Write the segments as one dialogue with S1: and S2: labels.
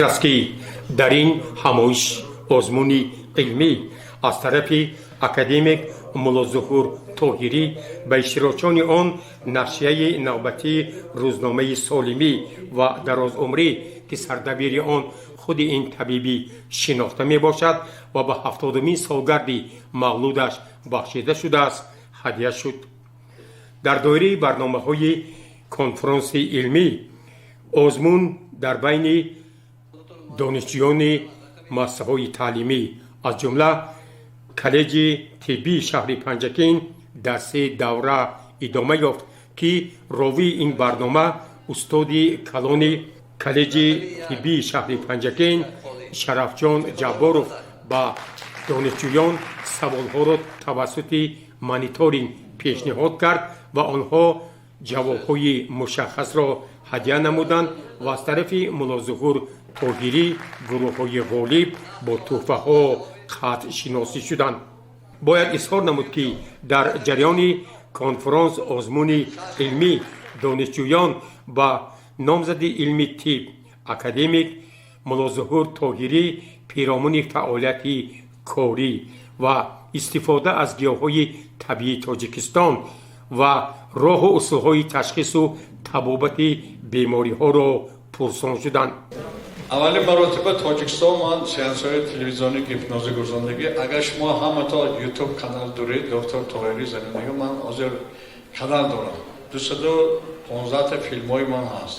S1: Зикр аст, ки дар ин ҳамоиш озмуни илмӣ аз тарафи академик Муллозуҳур Тоҳирӣ ба иштирокчиёни он нашрияи навбатии рӯзномаи «Солимӣ ва дарозумрӣ», ки сардабири он худи ин табибӣ шинохта мебошад ва ба 70-умин солгарди мавлудаш бахшида шудааст, ҳадя шуд. Дар доираи барномаҳои конфронси илмӣ озмун дар байни донишҷӯёни муассисаҳои таълимӣ, аз ҷумла коллеҷи тиббии шаҳри Панҷакент, дар се давра идома ёфт, ки ровии ин барнома устоди калони коллеҷи тиббии шаҳри Панҷакент Шарафҷон Ҷабборов ба донишҷӯён саволҳоро тавассути мониторинг пешниҳод кард ва онҳо ҷавобҳои мушаххасро ҳадя намуданд ва аз тарафи Муллозуҳур Тоҳирӣ гурӯҳҳои ғолиб бо тӯҳфаҳо қадршиносӣ шуданд. Бояд изҳор намуд, ки дар ҷараёни конфронс озмуни илмӣ донишҷӯён ба номзади илми тиб, академик Муллозуҳур Тоҳирӣ пиромуни фаъолияти корӣ ва истифода аз гиёҳҳои табиии Тоҷикистон ва роҳу усулҳои ташхису табобати бемориҳоро пурсон шуданд.
S2: Аввалин маротиба Тоҷикистон ман сеансҳои телевизиони гипнозӣ гузарондагӣ. Агар шумо ҳамато Ютуб канал доред, «Доктор Тоҳирӣ Заминагӣ», ман ҳозир канал дорам, 215-та филмҳои ман ҳаст.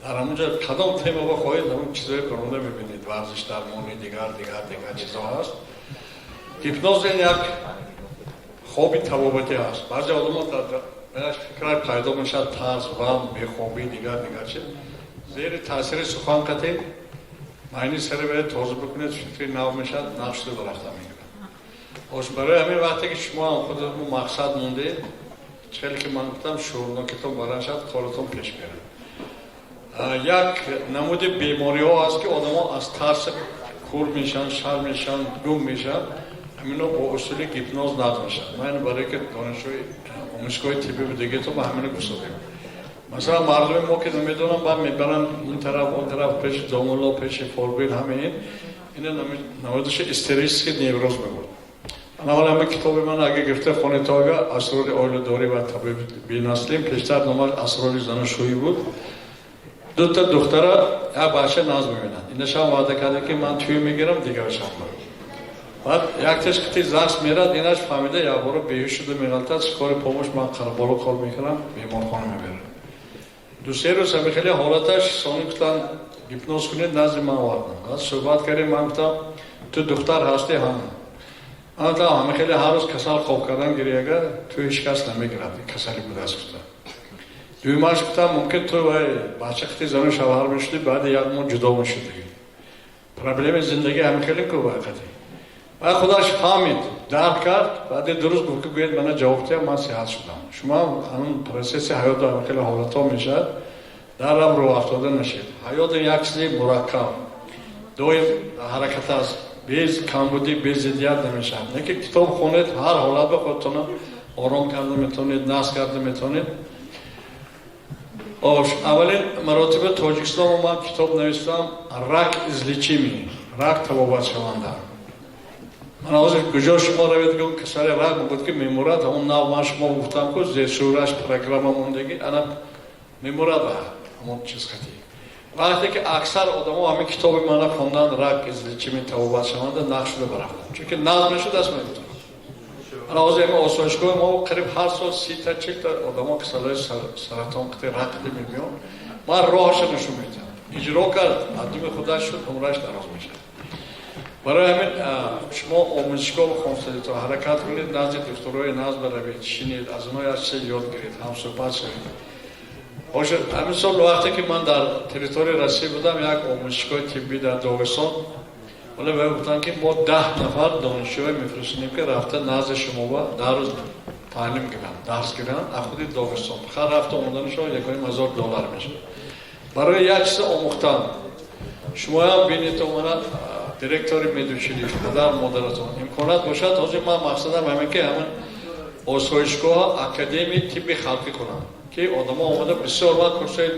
S2: Дар ҳамонҷо кадом тема бихоҳед, ҳамон чизҳои баронда мебинед: варзиш, дармонӣ, дигар, дигар, дигар чизҳо ҳаст. Гипноз ин як хоби табобатӣ ҳаст. Баъзе одамо фикрай пайдо мешавад, тарс, ғам, бехобӣ, дигар, дигар чиз. Зери таъсири сухан қатӣ майни сари бояд тоза бикунед, фикри нав мешавад, нақшду рафта мегирад. Ош, барои ҳамин вақте ки шумо ҳам худатон мақсад мондед, хеле ки ман гуфтам, шӯрнокитон баланд шавад, коратон пеш мерад. Як намуди бемориҳо ҳаст, ки одамо аз тарс кур мешаванд, шар мешаванд, гум мешаванд. Ҳамино бо усули гипноз нақл мешавад. Ман барое ки донишҷӯи омӯзгоҳи тиббӣ будагито, ба ҳамино гуфтодем. Масалан, мардуми мо ки намедонам, баъд мебаранд ин тараф, он тараф, пеши домулло, пеши фолбин, ҳамин ина намудаши истерический невроз мебуд. Ана ҳола ҳама китоби ман агар гирифта хонед, ага «Асрори оиладорӣ ва табибии наслим», пештар номаш «Асрори занушӯӣ» буд. Дута духтара, як бача наз мебинанд. Инашам ваъда карда, ки ман тӯй мегирам, дигарашам. Баъд яктеш қити зарс мерад, инаш фаҳмида, якбора беҳуш шуда меғалтад. Скорый помощь, ман қараболо кор мекунам, беморхона мебарам. 2-3 рӯз ҳами хеле ҳолаташ. Сони гуфтан, гипноз кунед, назди ман овардам. Баъд суҳбат кардем. Ман гуфтам: «Ту духтар ҳастӣ?» «Ҳам». Ман гуфтам: «Ҳами хеле ҳар рӯз касал хоб кардан гири, агар ту ҳеҷ кас намегирад, касалӣ будааст», гуфтам. Дуюмаш гуфтам: «Мумкин ту вай бача қити зану шавҳар мешудӣ, баъди як моҳ ҷудо мешудӣ. Проблеми зиндагӣ ҳами хеле ку вақати». Баъд худаш фаҳмид, дарк кард. Баъди 2 рӯз гуфт, ки гӯед мана ҷавоб диҳам, ман сиҳат шудам. Шумо ҳамн процесси ҳаёту ҳами хеле ҳолатҳо мешавад, дарам рӯ афтода нашед. Ҳаёт як чизи мураккаб, доим ҳаракат аст, без камбудӣ, без зиддият намешавад. Не ки китоб хонед, ҳар ҳолат ба худтона ором карда метавонед, насб карда метавонед. Ош, аввалин маротиба Тоҷикистон ман китоб навистам «Рак излечимый», рак табобатшаванда. Ман ҳозир куҷо шумо равед, гум касали рак мегӯяд, ки мемурад. Ҳамон нав ман шумо гуфтам, ку зершӯраш программа мондагӣ, ана мемурад ҳамон чиз хати. Вақте ки аксар одамо ҳамин китоби мана хондан, «Рак излечимый», табобатшаванда, нақш шуда барафтанд, чунки нағз мешуд, аст мегуфтам. Ана ҳозир ҳамин осоишгоҳи мо қариб ҳар сол 30-та, 40-та одамо касалои саратон қити, рак қити мебиён. Ман роҳаша нишон медиҳам, иҷро кард, аддуми худаш шуд, умраш дароз мешавад. Барои ҳамин шумо омӯзишгоҳ хонстадито ҳаракат кунед, назди духтурои назд баравед, шинед, аз онҳо як чизе ёд гиред, ҳамсӯҳбат шавед. Бошад, ҳамин сол вақте ки ман дар территорияи Россия будам, як омӯзишгоҳи тиббӣ дар Доғистон, вале ба гуфтанд, ки мо 10 нафар донишҷӯе мефиристонем, ки рафта назди шумо ба 10 рӯз таълим гиранд, дарс гиранд. Аз худи Доғистон хар рафта омаданашон 1,5 ҳазор доллар мешавад барои як чиз омӯхтан. Шумоям бинед, омана директори медучилищ, падар модаратон имконият бошад. Ҳозир ман мақсадам ҳамин, ки ҳамин Осоишгоҳ Академияи тибби халқӣ кунам, ки одамо омада бисёр вақт курсои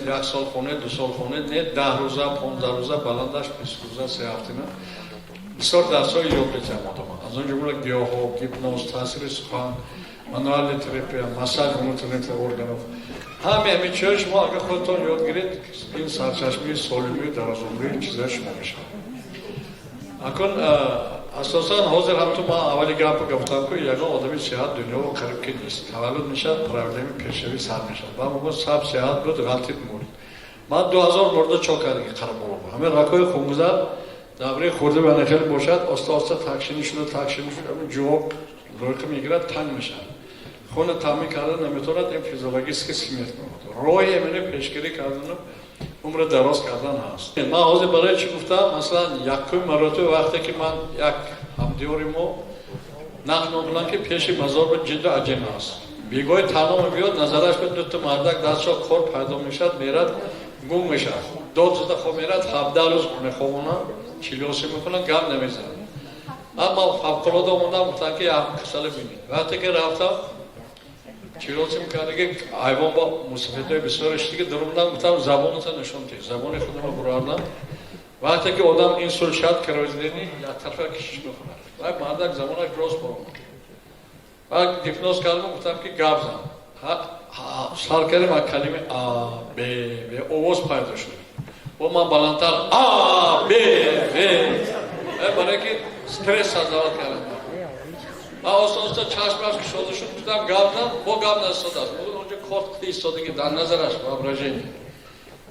S2: як сол хонед, 2 сол хонед, не, 10 рӯза, 15 рӯза, баландаш 20 рӯза, 3 ҳафтина бисёр дарсҳои ёд метиҳам одама, аз он ҷумла гиёҳҳо, гипноз, таъсири сухан, мануальная терапия, массаж внутренних органов. Ҳаме ҳамин чизҳои шумо агар худатон ёд гиред, ин сарчашмаи солимию дарозумрии чизҳои шумо мешавад. Акун асосан ҳозир ҳам ту ман аввали гапа гуфтам, ки ягон одами сиҳат дунёро қариб ки нест. Таваллуд мешавад, проблеми пешравӣ сар мешавад. Ба мегӯ саб сиҳат буд, ғалтид, мурд. Ман 2000 мурда чо кардаги қараболо. Ҳамин рагҳои хунгузар давраи хурда ба хеле бошад, оста оста такшинӣ шуда, такшинӣ шуда, ҷувоб рӯйқа мегирад, танг мешавад, хуна таъмин карда наметавонад. Ин физиологический смерть мебошад. Роҳи ҳамино пешгирӣ кардану умра дароз кардан ҳаст. Ман ҳозир барои чӣ гуфтам? Масалан, якум маротиба вақте ки ман як ҳамдиёри мо нақл мекунам, ки пеши мазор ба ҷидду аҷим аст, бегоҳи танҳо мебиёд, назараш ба дута мардак дастшо кор пайдо мешавад, мерад, гум мешавад, дод зада хоб мерад, 17 рӯз мехобонад, чилёсе мекунад, гап намезанад. Аммо фавқулода омадам, гуфтам, ки як касале бинед. Вақте ки рафтам, чилоси мекардаги айвон бо мусафедҳои бисёр шиди, дарумдам, гуфтам, забоната нишон диҳ. Забони худама бурардам. Вақте ки одам инсулт шад, кровоизлияние як тарафа кишиш мехӯрад. Вай мардак забонаш рост баромад. Баъд гипноз кардам, гуфтам, ки гап зан. Сар кардем, аз калими а, б, в овоз пайдо шуд. Бо ман баландтар а, б, в, барое ки стресс создавать кардам. Ва оста оста чашмаш кушода шуд, гуфтам, гап зан, бо гап наистодааст. Онҷо корт истодаги дар назараш, воображение.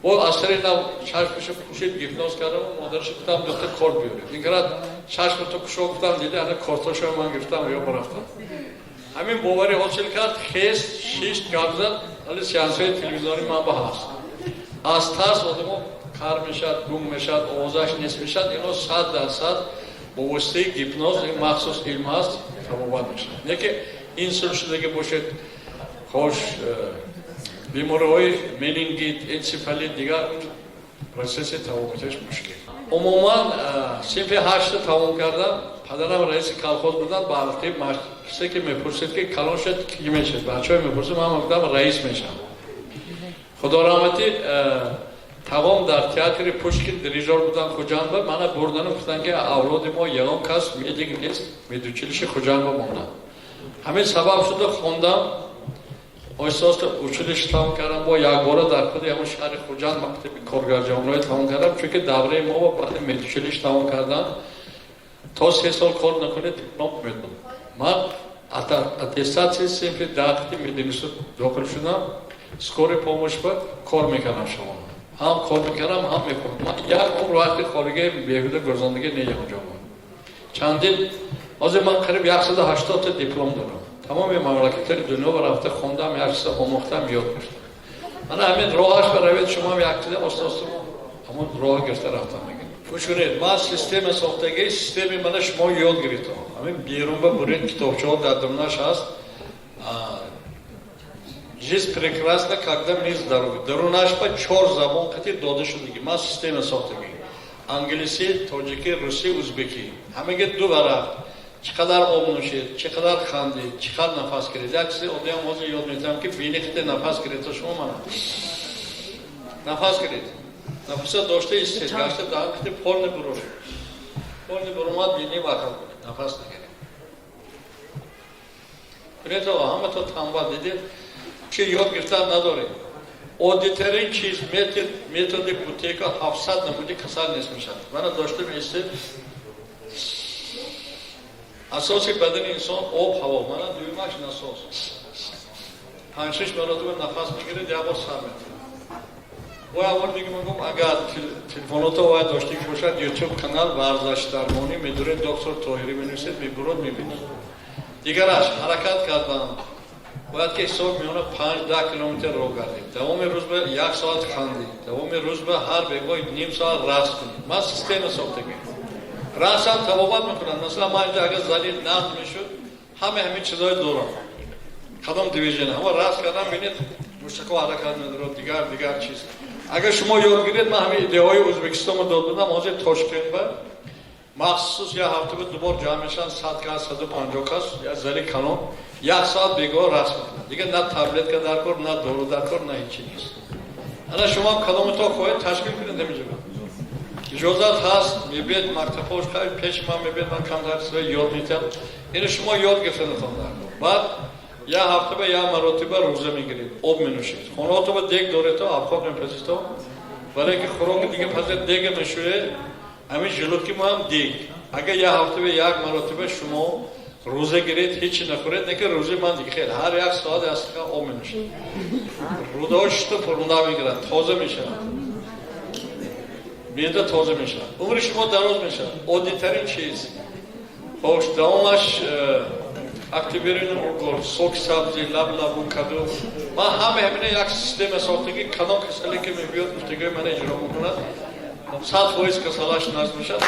S2: Бо аз сари нав чашмашо пӯшид, гипноз кардам, модарашо гуфтам, дута корт биёред. Ин карад, чашмато кушо, гуфтам, дида, ана кортошо ман гирифтам, ё барафтам. Ҳамин боварӣ ҳосил кард, хест, шишт, гап зад. Ҳали сеансҳои телевизиони ман ба ҳаст. Аз тарс одамо кар мешавад, гум мешавад, овозаш нест мешавад. Ино 100% бо воситаи гипноз, ин махсус илм ҳаст, табобат мешавад. Не ки инсулт шудаги бошед, хош бемориҳои менингит, энцефалит, дигар процесси табобаташ мушкил. Умуман синфи ҳашта тамом кардам. Падарам раиси колхоз буданд. Ба кисе ки мепурсид, ки калон шуд ки мешед, бачаҳо мепурсид, ман гуфтам, раис мешавам. Худо раҳматӣ, тағом дар театри Пушкин дирижёр будан Хуҷандба. Мана бурдану гуфтанд, ки авлоди мо ягон кас медик нест, медучилище Хуҷандба мондам. Ҳамин сабаб шуда, хондам, оҳиста оҳиста училище тамом кардам. Бо якбора дар худи ҳамон шаҳри Хуҷанд мактаби коргарҷавонҳое тамом кардам, чунки давраи мо баъди медучилище тамом кардан то 3 сол кор накунед, диплом медод. Ман аттестатсияи синфи 10-и мединститут дохил шудам, скорый помощь ба кор мекардам, шабона ҳам кор мекардам, ҳам мехондам. Ман як умр вақти холигии беҳуда гузарондагӣ не ягонҷо. Чандин ҳозир ман қариб 180-та диплом дорам. Тамоми мамлакатҳои дунё рафта хондам, як чиза омӯхтам, ёд гирифтам. Ана ҳамин роҳаш ба равед, шумоам як чиза оста оста ҳамон роҳ гирифта рафтам мегиред. Гӯш кунед, ман система сохтагӣ, системи мана шумо ёд гирифтам. Ҳамин берун ба буред, китобчаҳо дар дурнаш ҳаст. «Жизнь прекрасна, когда мы здоровы». Дарунаш ба чор забон қати дода шудагӣ. Ман система сохтагӣ: англисӣ, тоҷикӣ, русӣ, узбекӣ. Ҳамаги ду варақ: чӣ қадар об нӯшед, чӣ қадар хандед, чӣ қадар нафас гиред. Як чизи оддиам ҳозир ёд метиҳам, ки бини хите нафас гиред. То шумо мана нафас гиред, нафаса дошта истед, гашта даҳан хите полный буроред. Полный буромад, бини вақт кунед, нафас нагиред. Кунед, ҳама то танбал дидед, чи ёд гирифтан надоред. Оддитарин чиз, метод, методи Бутейко, 700 намуди касал нест мешавад. Мана дошта меистед. Асоси бадани инсон об, ҳаво. Мана дуюмаш насос. Панҷшаш маротиба нафас мегиред, як бор сар метавад. Бо як бор дига мегӯм, агар телефоното вай доштагӣ бошад, Ютуб канал варзашдармонӣ медуред, доктор Тоҳирӣ менависед, мебурод, мебинед. Дигараш ҳаракат кардан. Бояд ки ҳисоб миёна 5-10 километр роҳ гардем, давоми рӯз ба як соат хандем, давоми рӯз ба ҳар бегоҳ ним соат рақс кунем. Ман система сохтагӣ, рақсам табобат мекунам. Масалан, ман инҷа агар зали нақд мешуд, ҳаме ҳамин чизҳое дорам, кадом движение, ҳама рақс кардан, бинед, мушакҳо ҳаракат медорад. Дигар дигар чиз, агар шумо ёд гиред, ман ҳамин идеяҳои Ӯзбекистонро дод будам. Ҳозир Тошкент ба Махсус як ҳафта ба дубор ҷамъ мешаванд, 100 кас, 150 кас, як зали калон, як соат бегоҳ рақс мекунанд. Дигар на таблетка дар кор, на дору дар кор, на ҳечи нест. Ана шумо кадомето хоҳед, ташкил кунед ҳаминҷо. Иҷозат ҳаст, мебиед мактабҳош, хай пеши ман мебиед, ман камтар чизҳои ёд медиҳам. Ино шумо ёд гирифтанатон дар кор. Баъд як ҳафта ба як маротиба рӯза мегиред, об менӯшед. Хонаото ба дег доред, обхок мепазед, барои ки хӯроки дига пазед, дега мешӯед, ҳамин желудки мо ҳам дег. Агар як ҳафта ба як маротиба шумо рӯза гиред, ҳечи нахӯред, не ки рӯзаи ман дига хел, ҳар як соат як стакан об менӯшед. Рӯдаҳо шуто фурмуда мегирад, тоза мешавад. Меъда тоза мешавад. Умри шумо дароз мешавад. Оддитарин чиз. Хош, давомаш активированный уголь, сок сабзи, лаблабу, каду. Ман ҳама ҳамина як система сохтагӣ, кадом касале ки мебиёд, гуфтагои мана иҷро мекунад, 100% касалаш назм мешавад.